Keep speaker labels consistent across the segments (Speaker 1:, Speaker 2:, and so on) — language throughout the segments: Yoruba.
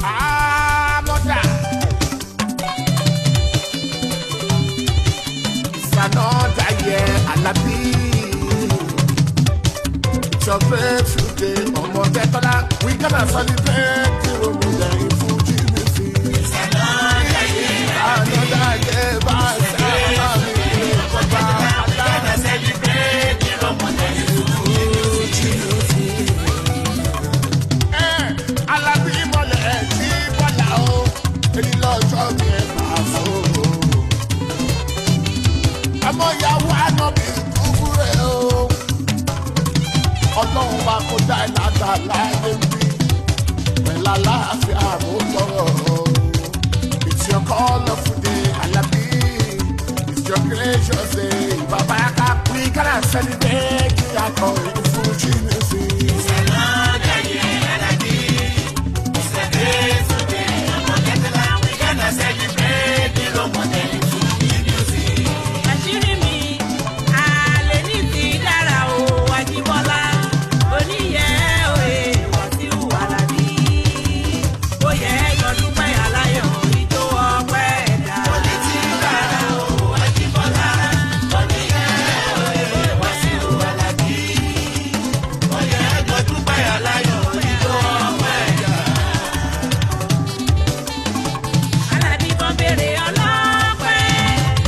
Speaker 1: Ah, mother. It's another year, Alabi. It's your grateful day, ọmọ Tẹ́tọ́lá. We gonna celebrate the Ramadan in Fuji music. It's another year, another year, bá a mi
Speaker 2: We gonna celebrate the Ramadan in
Speaker 1: Fuji music. Alábí mọ̀lẹ́ tí bọ́lá o, èyí lọ́jọ́ mi ẹ̀ máa fò. Ọmọ ìyàwó ànábì kúkú rẹ̀ o. Ọlọ́run bá kó dá ìlàgbà láyé bí. Pẹ̀lú aláàfin àrùn tọrọ. It's your colourful day, Alábí. It's your gracious day. Bàbá ká we gonna celebrate kí akọrin Fuji music.
Speaker 2: It's another year, Alabi. It's a grateful day, ọmọ Tẹ́tọ́lá. We gonna celebrate the Ramadan in Fuji music.
Speaker 3: Àṣírí mi, àlè ní ti dára o, Àjíbọ́lá. Oníyẹ òye, Wàsíù Àlàbí. Oyè ẹjọ́ dúpẹ́ aláyọ̀, ijó ọpẹ́ ẹ̀dá.
Speaker 2: Oní ti dára o, Àjíbọ́lá. Oníyẹ òye, Wàsíù Àlàbí. Oyè ẹjọ́ dúpẹ́ aláyọ̀, ijó ọpẹ́ ẹ̀dá.
Speaker 3: Àlàbí kan béèrè ọlọ́pẹ́.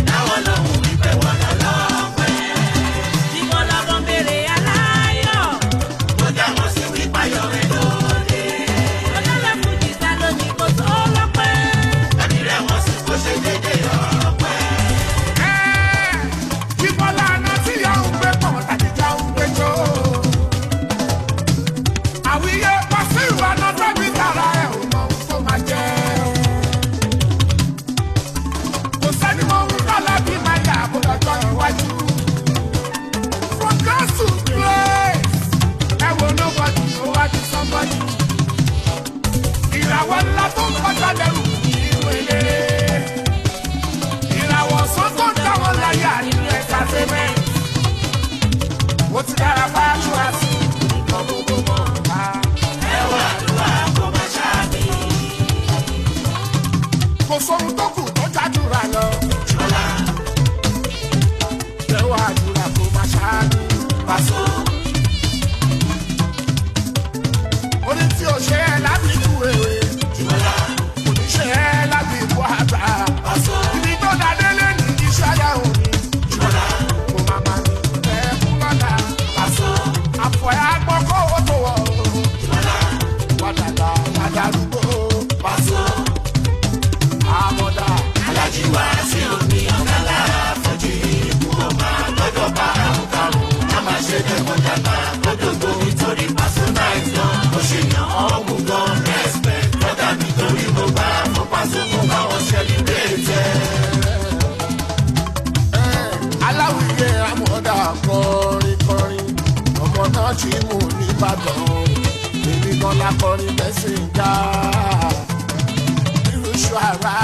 Speaker 2: Táwọn lòun wípé wọ́n lọ lọ́pẹ́.
Speaker 3: Jíbọ́lá kan béèrè aláyọ̀.
Speaker 2: Ó dá wọn sí wípáyọ̀ rẹ̀ lóde.
Speaker 3: Ọlọ́lá fújì ta lónìí kò tó lọ́pẹ́.
Speaker 2: Ẹni rẹ̀ wọ́n sì kó ṣe déédéé ọpẹ́.
Speaker 1: Jíbọ́lá aná tí yà ń gbé pọ̀ tàbí já ń gbé jó. Àwíyé Wàsíù aná tàbí tara ẹ̀ ò mọ ohun tó máa jẹ́. Kò sẹ́ni mọ ohun tọ́lá bí máa yà bó lọ́jọ́ iwájú. From grass to grace, ẹ wo nobody ó wá di somebody. Ìràwọ̀ ńlá tó ń kọjá lẹ́rù nínú eléré. Ìràwọ̀ ọ̀sán tó ń dá wọn láyà nínú entertainment. Ó ti dára fáṣọ àti nǹkan gbogbo mọ̀ ká.
Speaker 2: Ẹwà àdúrà kò má ṣáàbì.
Speaker 1: Kò sóhun tó kù tó jádùrà lọ.
Speaker 2: Ṣọlá
Speaker 1: Ẹwà àdúrà kò má ṣáájú.
Speaker 2: Pàṣọ.
Speaker 1: Orí tí o ṣe é lábìkú èrè,
Speaker 2: Ṣọlá
Speaker 1: kò ní ṣe é lábìkú àgbà.
Speaker 2: Pàṣọ.
Speaker 1: Ibi tó dá délé ní iṣẹ́ ayá òní.
Speaker 2: Ṣọlá
Speaker 1: Kò má má ní ẹkún lọ́la.
Speaker 2: Pàṣọ.
Speaker 1: Àfọ̀ ẹ̀ àgbọ̀ kó o tó wọ̀ o.
Speaker 2: Ṣọlá
Speaker 1: Wàdàgbà wàdàrúgbó.
Speaker 2: Pàṣọ.
Speaker 1: Àmọ̀dá.
Speaker 2: Alájí Wàsíù mi ọ̀gá láfọ̀jì. Ikú ò máa gbọ́dọ̀ bá àrùn karùn. A máa ṣe dẹ́kun dàgbà kódògbò nítorí Pàṣọ night gan. Ó ṣe yàn ọ́ mú gan. Respect brother mi torí mo gbà fún Pàṣọ mo bá wọn celebrate ẹ̀.
Speaker 1: Aláwìyé àmọ̀dá kọrin kọrin ọmọ náà tí mò nìbàdàn èmi kan lákọrin bẹ́sìn ga irúṣu ara.